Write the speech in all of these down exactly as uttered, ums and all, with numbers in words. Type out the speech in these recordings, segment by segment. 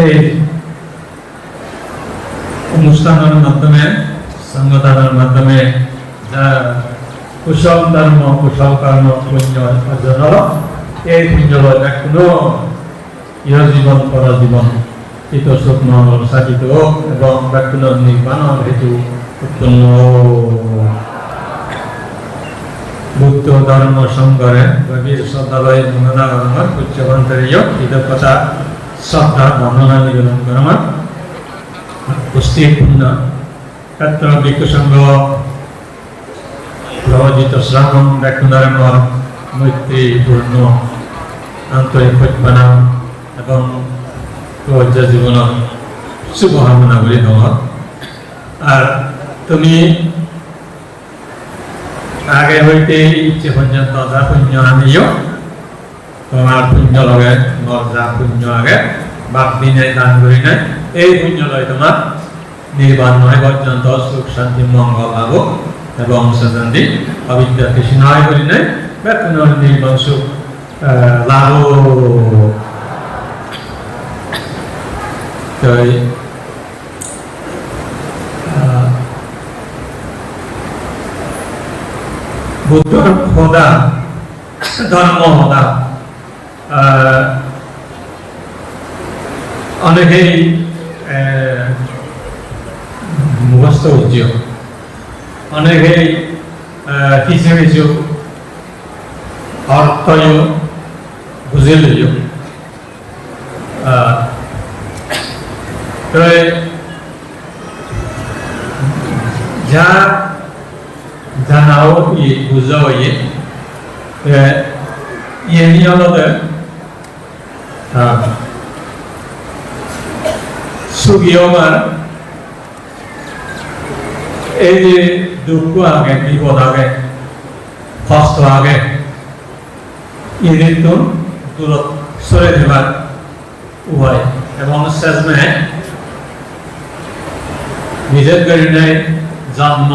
এই অনুষ্ঠানর মাধ্যমে, সংগঠনর মাধ্যমে যারা কুশল ধর্ম, কুশল কর্ম, পুণ্য অর্জন হলো, এই পুণ্য লয় এখনো ইহজীবন পরজীবন কৃত সুখ মঙ্গল সাধিত হোক এবং বেকুলর নির্বাণর হেতু উৎপন্ন হোক। বুদ্ধ ধর্ম সংঘরে গভীর শ্রদ্ধালয়ে বন্দনা করমর, পূজ্য ভন্তের কৃতজ্ঞতা, শ্রদ্ধা, বন্দনা নিবেদন করমর। উপস্থিত পুণ্য ক্ষেত্র ভিক্ষু সংঘ প্রব্রজিত শ্রাবণ বেকুলরে মর মৈত্রী পূর্ণ আন্তরিক প্রত্যয় এবং প্রব্রজ্য জীবনর শুভকামনা করি তোমার। আর তুমি আগে হইতে ইচ্ছে পর্যন্ত যা পুণ্য আনিও, তোমার পুণ্য লগে মোর যা পুণ্য আগে, বাদ দিনে দান করি নাই, এই পুণ্য লয় তোমার নির্বাণ নয় পর্যন্ত সুখ শান্তি মঙ্গল লাভ এবং সেজন্দি অবিদ্যা তৃষ্ণা হয় করি নাই, বেকুলর নির্বাণ সুখ, আহ, লাভ। তো এই, আহ, বুদ্ধর কথা ধর্ম কথা, আহ, অনেকেই, আহ, মুখস্থ করছে, অনেকেই, আহ, কিছু কিছু অর্থও বুঝে লইও। আহ, তো এই যা জানা ও ই বুঝা হইয়ে, এ, ইয়ে নিয়ে হলো যে, আহ, সুখী হবার এই যে দুঃখ আগে, বিপদ আগে, কষ্ট আগে, ইদিন তো দূরত সরে যাবার উপায় এবং শেষমেশ নিজের কারণে জন্ম,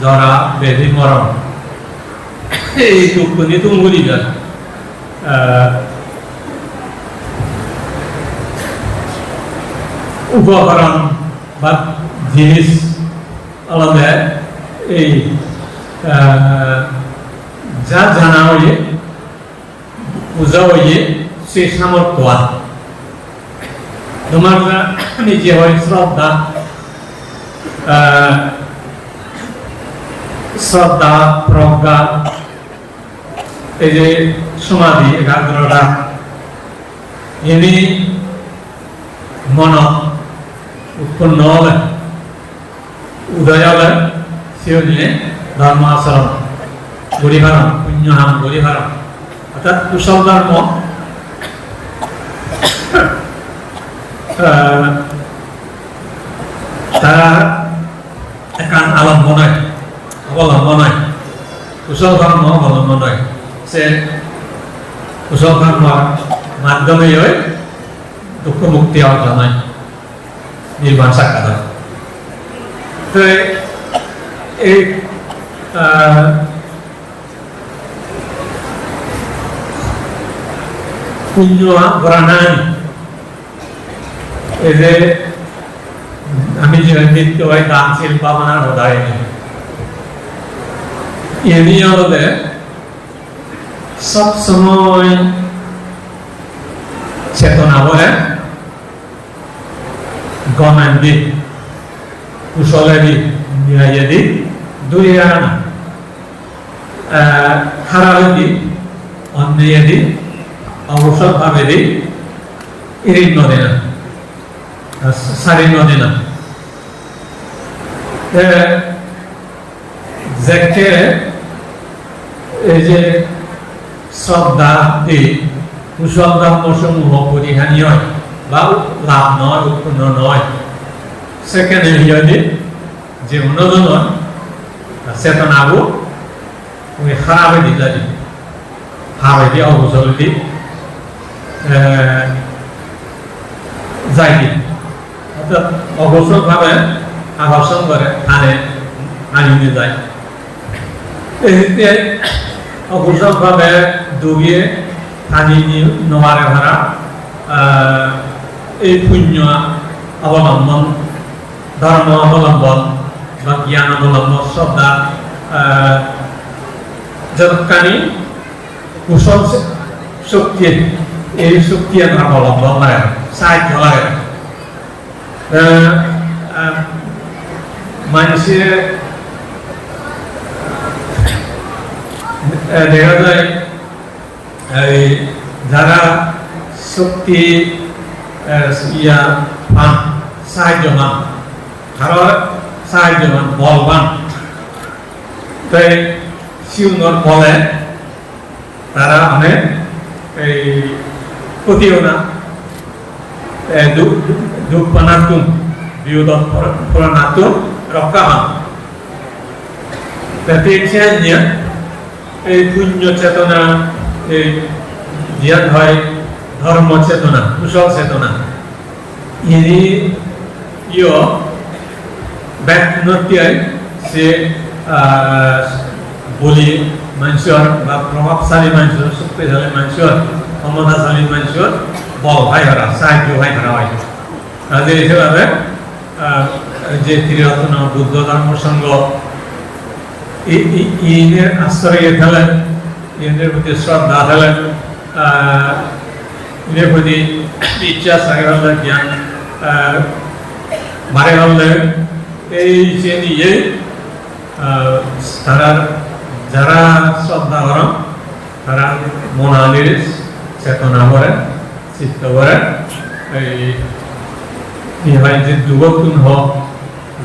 জরা, ব্যাধি, মরণ, এই দুঃখ নিয়ে তুমি ভুলি যান। আহ, উপকরণ বা জিনিস আলাদা এই, আহ, যা জানা হইয়ে বুঝা হইয়ে সেই সামর্থ্য আর তোমার যা নিজে হয় শ্রদ্ধা, আহ, শ্রদ্ধা, প্রজ্ঞা, এই যে সমাধি, একাগ্রতা, এনে মন উৎপন্ন হলে উদয় হলে সেও নিয়ে ধর্ম আচরণ করি পারো, পুণ্য হাম করি পারো। অর্থাৎ কুশল ধর্ম, আহ, তারা একান আলম্বন হয়, অবলম্বন হয়, কুশল ধর্ম অবলম্বন হয়। সে কুশল ধর্মর মাধ্যমে হয় দুঃখ মুক্তি অর্জন হয়। নির্বাণ সাক্ষাৎ হয়। তো এই, আহ, পুণ্য করা নাই, এই যে আমি যে নিত্য হয় দান শীল ভাবনা হদায়, এমনি হলে সব সময় চেতনা বলে গণেদি, কুশলেদি, ন্যায়েদি দূরে আনা। আহ, খারাপেদি, অন্যায়েদি, অবসর ভাবেদি ইরিন নদে না, আহ, সারি নদে না। এ, যেকে এই যে শ্রদ্ধা দি কুশল ধর্ম সমূহ পরিহানি হয় বা লাভ নয়, উৎপন্ন নয়, সেখানে ইয়ে যে অন্যজন চেতনাবো ওই খারাপেদি যায়, খারাপেদি অবসরেদি, এ, যায়গি। অর্থাৎ অগোচরভাবে আকর্ষণ করে, টানে টানি নিয়ে যায়। এই দিকে অগোচরভাবে ডুবিয়ে টানি নি-, নোয়ারে ভরা, আহ, Ei punyo obolombon, dhormo obolombon ba gyan obolombon, sroddha, eh, jodokkani kusol se-, shokti, ei shoktiyan obolombon lage, sahajjo lage. Eh, eh, manje, eh, dega jai, ei jara shokti, eh, iya pan, sahajjo pan, aro sahajjo pan, bol pan. Te siunor bole tara mane ei khoti ona, eh, du-, du-, duk panattun, biyodot por-, poranattun rokka pan. Te tin siyan niya, ei punyo chetona, ei jiyan hoi dhormo chetona, kusol chetona. Ini yo bek notiai se, ah, boli manjor ba probhabsali manjor, shoktisali manjor, khomotasali manjor bol pai para, sahajjo pai para oi. Kaje hisabe, ah, je Triratna Buddho Dhormo Sangho, i, i, ine asroye thele, ine proti shraddha thele, ah, ine proti ichcha thage ole, gyan, ah, bare ole, ei je niye, ah, tara jara shraddha goron, tara monanir chetona bore, chitto bore, ei, ei hoi je dugottun ho,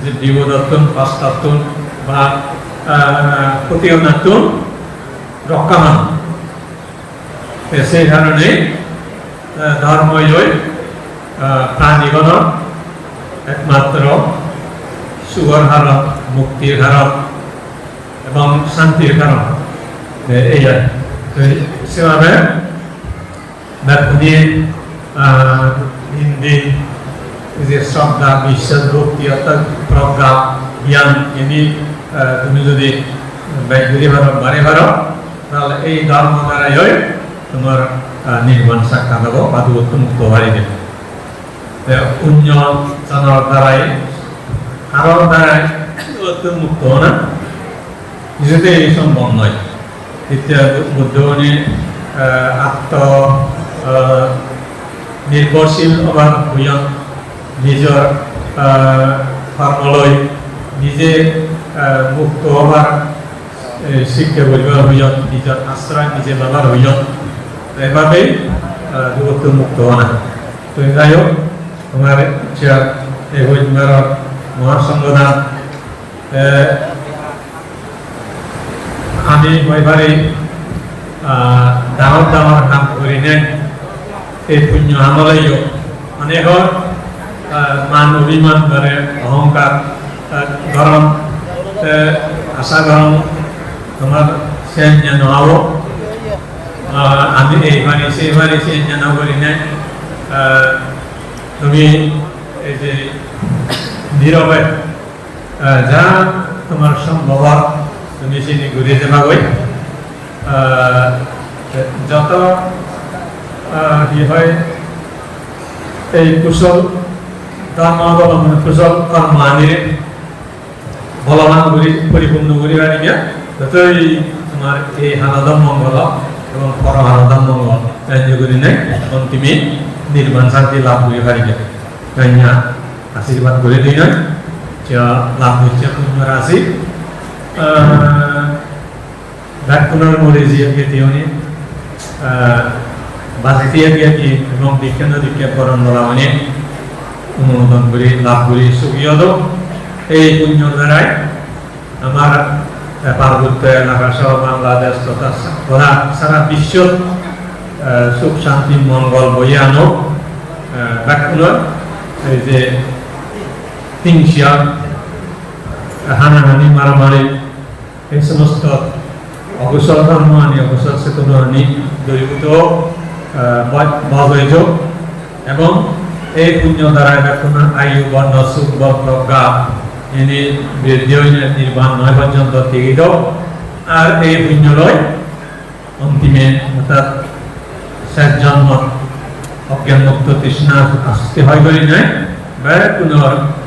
je bipodottun, kostottun ba, ah, khoti onattun rokka pan. Te sei harone, eh, dhormoyoi, eh, pranigunor ekmatro sugor haron, muktir haron ebong santir haron. Eh, ei ar. Te sebabe bekkune, ah, indi je shraddha, biswas, bhakti, orthat progga, gyan, ini, ah, tumi jodi bej guri paro, bari paro, tahole ei dhormo darai oi tomar, ah, nirban sakkat obo, ba dugottun mukto oi paribe. Te onyo jonor darai, haror darai dugottun mukto ona, ijotei sombhob noi. Hitte Buddho une, eh, atmo, eh, nirbhorshil obar hoyon, nijor, eh, kormo loi nije, eh, mukto obar, eh, sikkhe guribar hoyon, nijor asroy nije lobar hoyon. Te ebhabei, eh, dugottun mukto ona. To jai hok, tomar je ei hoi maror mohasonghodan, eh, ami hoi pari, ah, dangor dangor ham gurinei ei punyo amole yo onegor, ah, man obhiman bare, ohongkar, ah, goron, te asha gorong tomar siyan no obo. Ah, ami ei pari, sei pari, siyan no gurinei, ah, tumi ei je nirobe, eh, ja tomar sombhob tumi sini guri jebagoi. Eh, joto, eh, hi hoi, ei kusol dhormo obolombonon, kusol kormo ani boloban guri, poripurno guri paribe, totoi tomar ei halodor mongol ebong porohalodor mongol enjoy gurinei ontime nirban santi lab guri paribe. Tanya ashirbad guri dinoi, je lab gocche punyo rasi, ah, bekkunor mori jiye geti oni, ah, baji tiye geti ebong dikke no dikke poron bola oni onumodon guri, lab guri sugi odo. Ei punyor darai amar, eh, parbotto elaka soho Bangladesh totha sa-, gora sara biশ্বত, eh, suk shanti mongol boye anok, eh, bekkunor ei je hingsa, eh, hanahani, maramari, ei somosto okusol dhormo ani, okusol chetona ani duribhuto, eh, bo-, boj oi jok. Ebong ei punyo darai bekkunor ayu, borno, suk, bol, progga ini briddhi oinei nirban noi porjonto tigi dok. Ar ei punyo loi ontime orthat ses jonmot Ogyan mukto trishna asti hoi gurinei, bekkunor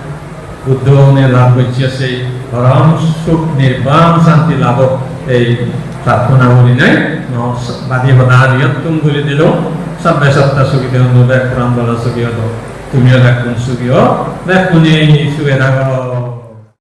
Buddho une lab gocche sei porom suk nirban santi lab ok, ei prarthona gurinei, mo badi hoda iyot thum guri dilung, sabbe satta sukhino hontu, bek poran bola sugi odo, tumiyo bekkun sugi o, bekkune suge thago.